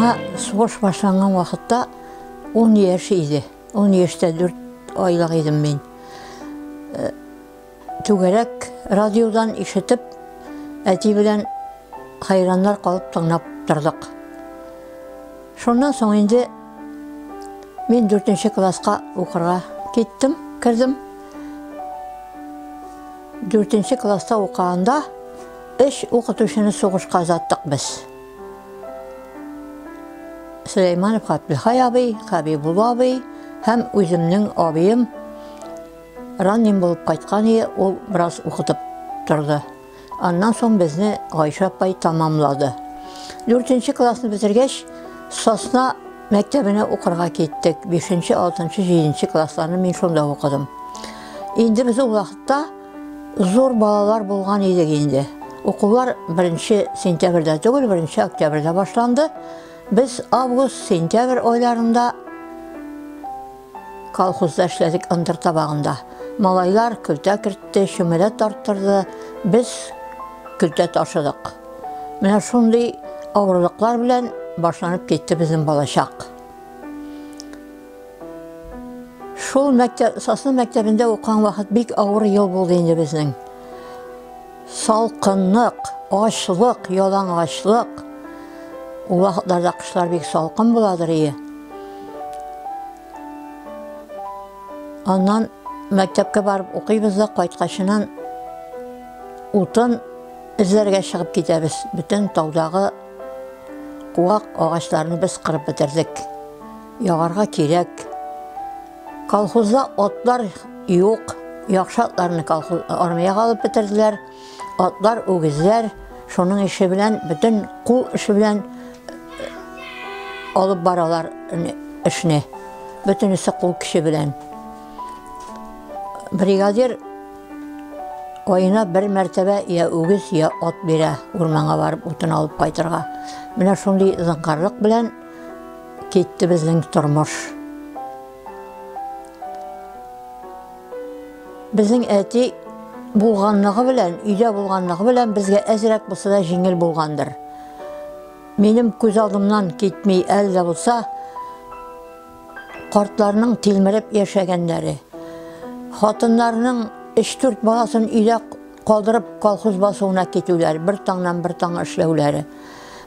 Миңа сугыш башланган вакытта 10 яшь иде. 10 яшьтә 4 айлык идем мин. Түгәрәк радиодан ишетеп, әти белән хайраннар калып тыңлап тордык. Шуннан соң инде мин 4 класска укырга киттем, кердем. 4 класста укыганда өч укытучыны сугышка озаттык без. Сөләйманов Габделхай абый, Хәбибулла абый һәм үземнең абыем ранен булып кайткан иде, ул бераз укытып торды. Аннан соң безне Гайшә апай тамамлады. 4 классны бетергәч, Сосна мәктәбенә укырга киттек. 5, 6, 7 классларны мин шунда укыдым. Инде без ул вакытта зур балалар булган идек инде. Укулар 1 сентябрьдә түгел, 1 октябрьдә башланды. Без август, сентябрь айларында колхозда эшләдек ындыр табагында. Малайлар көлтә кертте, чүмәлә тарттырды, без көлтә ташыдык. Менә шундый авырлыклар белән башланып китте безнең балачак. Шул мәктәп, Сосна мәктәбендә укыган вакыт бик авыр ел булды инде безнең. Салкынлык, ачлык, ялангачлык. Ул вакытларда кышлар бик салкын буладыр ие. Аннан мәктәпкә барып укыйбыз да, кайткачынан утын эзләргә чыгып китәбез. Бөтен таудагы куак агачларны без кырып бетердек. Ягарга кирәк. Колхозда атлар юк. Яхшы атларны колхоз армиягә алып бетерделәр. Атлар, үгезләр, шуның ише белән, бөтен кул эше белән алып баралар эшне. Бөтенесе кул көче белән. Бригадир аена бер мәртәбә я үгез, я ат бирә урманга барып утын алып кайтырга. Менә шундый зыңкарлык белән китте безнең тормыш. Безнең әти булганлыгы белән, өйдә булганлыгы белән безгә әзрәк булса да җиңел булгандыр. Минем күз алдымнан китми әле дә булса картларның тилмереп яшәгәннәре. Хатыннарның 3-4 баласын өйдә калдырып колхоз басуына китүләре, бер таңнан бер таң эшләүләре.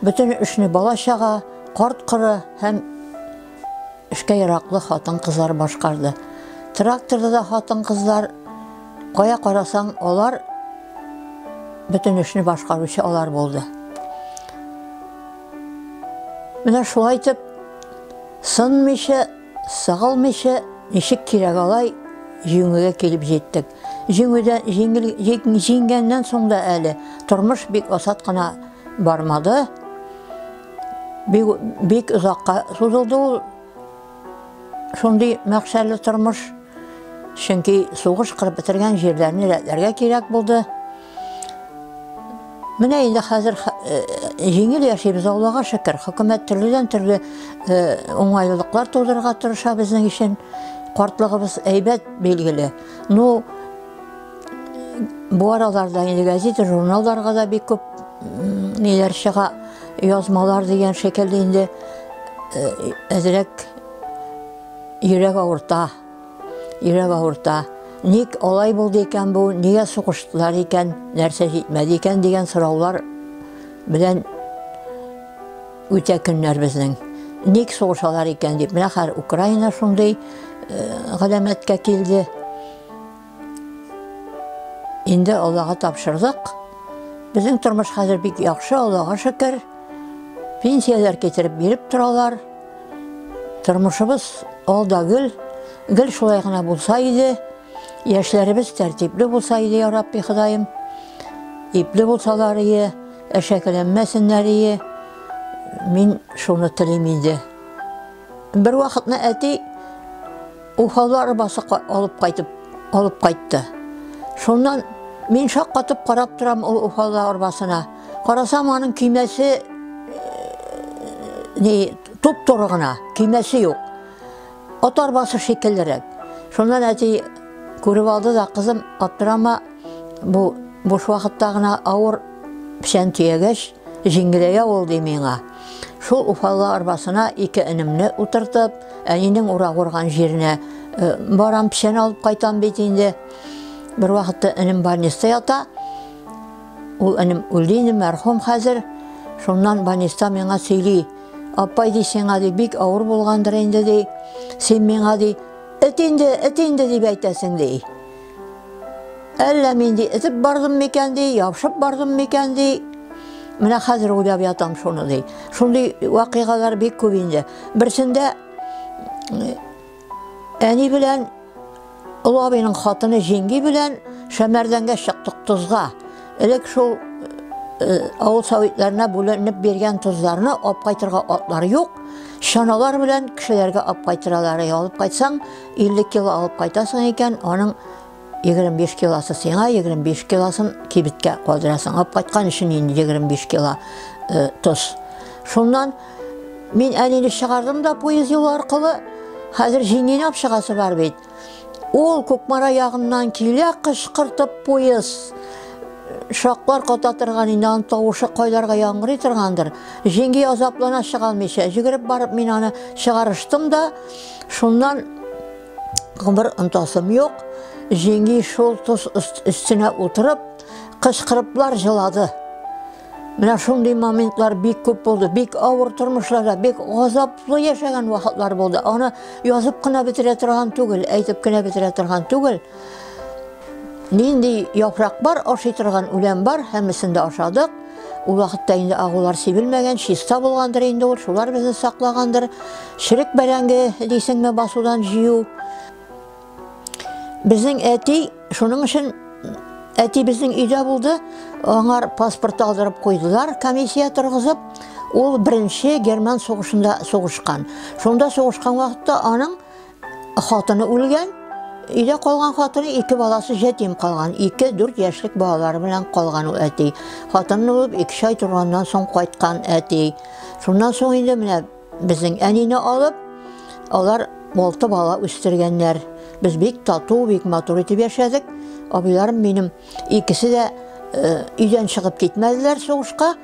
Бөтен эшне бала-чага, карт-коры һәм эшкә яраклы хатын-кызлар башкарды. Тракторда да хатын-кызлар, кая карасаң, алар бөтен эшне башкаручы алар булды. Менә шулай итеп, сынмыйча, сыгылмыйча, ничек кирәк алай җиңүгә килеп җиттек. Җиңүдә җиңел җиңгәннән соң да әле тормыш бик асат кына бармады. Бик, бик озакка сузылды ул шундый мәксәле тормыш. Чөнки сугыш кырып бетергән җирләрне рәтләргә кирәк булды. Менә инде хәзер җиңел яшибез, Аллага шөкер. Хөкүмәт төрледән-төрле уңайлылыклар тудырырга тырыша безнең өчен. Картлыгыбыз әйбәт, билгеле. Ну, бу араларда инде газета, журналларга да бик күп ниләр чыга, язмалар дигән шикелле инде әзрәк йөрәк авырта. Йөрәк авырта. Ник алай булды икән бу, нигә сугыштылар икән, нәрсә җитмәде икән дигән сораулар белән үтә көннәр безнең. Ник сугышалар икән дип. Менә хәзер Украина шундый галәмәткә килде. Инде Аллага тапшырдык. Безнең тормыш хәзер бик яхшы, Аллага шөкер. Пенсияләр китереп биреп торалар. Тормышыбыз ал да гөл, гел шулай гына булса иде. Яшьләребез тәртипле булса иде, я Рабби Ходаем. Ипле булсалар ие, әшәкеләнмәсеннәр ие. Мин шуны телим инде. Бер вакытны әти уфалла арбасы алып кайтып, алып кайтты. Шуннан мин шаккатып карап торам ул уфалла арбасына. Карасам, аның көймәсе ни туп-туры гына, көймәсе юк. Ат арбасы шикеллерәк. Шуннан әти күреп алды да, кызым, аптырама, бу буш вакытта гына авыр печән төягәч, җиңеләя ул, ди миңа. Шул уфалла арбасына ике энемне утыртып, әнинең урак урган җиренә барам, печән алып кайтам бит инде. Бер вакытта энем больниста ята. Ул энем үлде инде, мәрхүм хәзер. Шуннан больниста миңа сөйли. Апай, ди, сиңа, ди, бик авыр булгандыр инде, ди. Син миңа, ди, эт инде, эт инде дип әйтәсең, ди. Әллә мин, ди, этеп бардым микән, ди, ябышып бардым микән, ди. Менә хәзер уйлап ятам шуны, ди. Шундый вакыйгалар бик күп инде. Берсендә әни белән олы абыйның хатыны җиңги белән Шәмәрдәнгә чыктык тозга. Элек шул авыл советларына бүленеп биргән тозларны алып кайтырга атлар юк. Чаналар белән кешеләргә алып кайтыралар. Алып кайтсаң, 50 кило алып кайтасың икән, аның 25 килосы сиңа, 25 килосын кибеткә калдырасың. Алып кайткан өчен инде 25 кило тоз. Шуннан мин әнине чыгардым да поезд юлы аркылы. Хәзер җиңгине алып чыгасы бар бит. Ул Кукмара ягыннан килә кычкыртып поезд. Шаклар ката торган инде, аның тавышы кайларга яңгырый торгандыр. Җиңги азаплана чыга алмыйча, йөгереп барып мин аны чыгарыштым да, шуннан гомер онтасым юк. Җиңги шул тоз өстенә утырып, кычкырыплар җылады. Менә шундый моментлар бик күп булды. Бик авыр тормышларда, бик газаплы яшәгән вакытлар булды. Аны язып кына бетерә торган түгел, әйтеп кенә бетерә торган түгел. Нинди яфрак бар, ашый торган үлән бар, һәммәсен дә ашадык. Ул вакытта инде агулар сибелмәгән, чиста булгандыр инде ул, шулар безне саклагандыр. Черек бәрәңге дисеңме, басудан җыю. Безнең әти, шуның өчен әти безнең өйдә булды, аңар паспорт алдырып куйдылар, комиссия торгызып. Ул беренче герман сугышында сугышкан. Шунда сугышкан вакытта аның хатыны үлгән, өйдә калган хатыны, ике баласы җәтим калган, 2-4 яшьлек балалары белән калган ул әти. Хатыны үлеп, 2 ай торганнан соң кайткан әти. Шуннан соң инде менә безнең әнине алып, алар 6 бала үстергәннәр. Без бик тату, бик матур итеп яшәдек. Абыйларым минем икесе дә өйдән чыгып китмәделәр сугышка.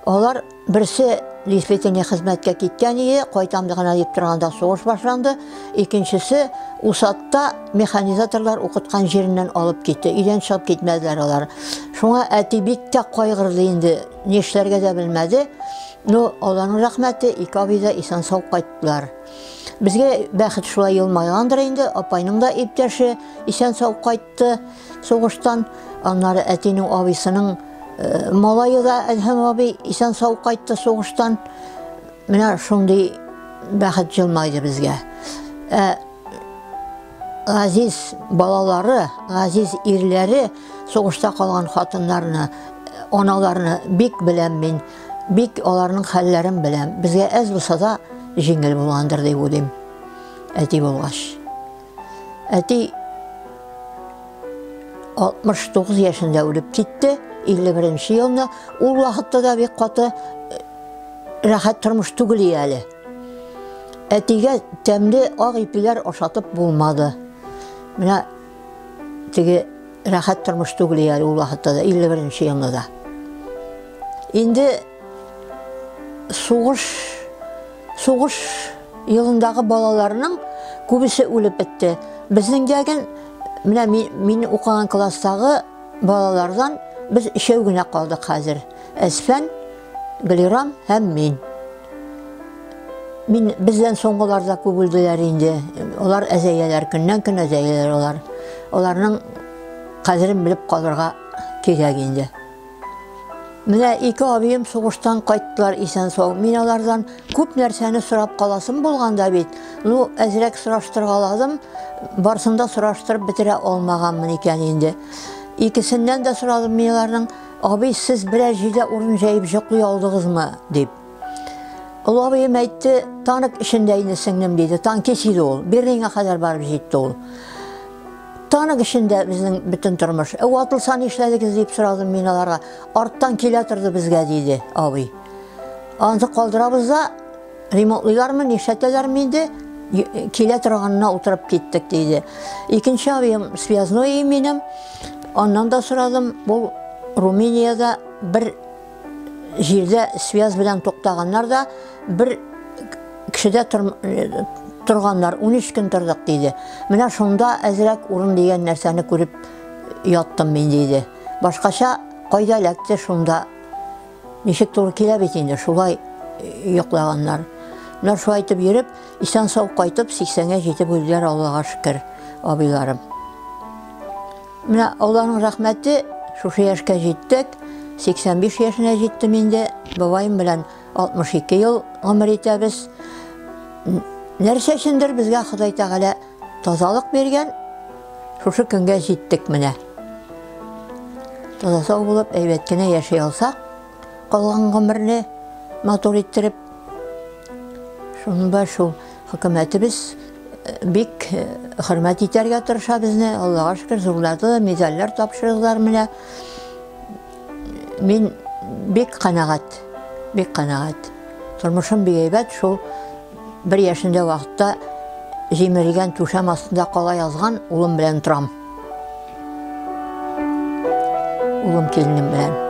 Алар берсе действительно хезмәткә киткән иде, кайтам гына дип торганда сугыш башланды. Икенчесе Усатта механизаторлар укыткан җиреннән алып китте. Өйдән чыгып китмәделәр алар. Шуңа әти бик тә кайгырды инде, нишләргә дә белмәде. Ну, Алланың рәхмәте, ике абый да исән-сау кайттылар. Безгә бәхет шулай елмайгандыр инде, апайның да иптәше исән-сау кайтты сугыштан. Аннары әтинең абыйсының малае да Әдһәм абый исән-сау кайтты сугыштан. Менә шундый бәхет елмайды безгә. Ә газиз балалары, газиз ирләре сугышта калган хатыннарны, аналарны бик беләм мин. Бик аларның хәлләрен беләм. Безгә әз булса да җиңел булгандыр дип уйлыйм. Әти булгач. Әти 69 яшендә үлеп китте, 51 елны. Ул вакытта да бик каты рәхәт тормыш түгел иде әле. Әтигә тәмле ак ипиләр ашатып булмады. Менә теге рәхәт тормыш түгел иде әле ул вакытта да, 51 елны да. Инде сугыш сугыш елындагы балаларның күбесе үлеп бетте. Безнең дәген менә мин, мин укыган класстагы балалардан без өчәү генә калдык хәзер. Әсфән, Глирам һәм мин. Мин бездән соңгылар да күп үлделәр инде. Алар әзәяләр, көннән-көн әзәяләр алар. Аларның кадерен белеп калырга кирәк инде. Менә ике абыем сугыштан кайттылар исән-сау. Мин алардан күп нәрсәне сорап каласым булган да бит. Ну, әзрәк сораштыргаладым. Барсын да сораштырып бетерә алмаганмын икән инде. Икесеннән дә сорадым мин аларның, абый, сез берәр җирдә урын җәеп җоклый алдыгызмы, дип. Олы абыем әйтте, танк эчендә инде сеңлем, диде. Танкист иде ул. Берлинга кадәр барып җитте ул. Танк эчендә безнең бөтен тормыш. Ә ватылса нишләдегез дип сорадым мин аларга. Арттан килә торды безгә, диде абый. Аны калдырабыз да, ремонтлыйлармы, нишләтәләрме инде, килә торганына утырып киттек, диде. Икенче абыем связной минем. Аннан да сорадым, бу Румыниядә бер җирдә связь белән туктаганнар да, бер кешедә торганнар, 13 көн тордык, диде. Менә шунда әзрәк урын дигән нәрсәне күреп яттым мин, диде. Башкача кайда эләкте, шунда ничек туры килә бит инде, шулай йоклаганнар. Менә шулай итеп йөреп, исән-сау кайтып, 80-гә җитеп үлделәр, Аллага шөкер, абыйларым. Менә Алланың рәхмәте, шушы яшькә җиттек. 85 яшенә җиттем инде. Бабаем белән 62 ел гомер итәбез. Нәрсә өчендер безгә Ходай Тәгалә тазалык биргән, шушы көнгә җиттек менә. Таза сау булып, әйбәт кенә яши алсак, калган гомерне матур иттереп, шунда шул хөкүмәтебез бик хөрмәт итәргә тырыша безне. Аллага шөкер, зурлады, медальләр тапшырдылар менә. Мин бик канәгать, бик канәгать. Тормышым бик әйбәт, шул бер яшендә вакытта җимерелгән түшәм астында кала язган улым белән торам. Улым киленем белән.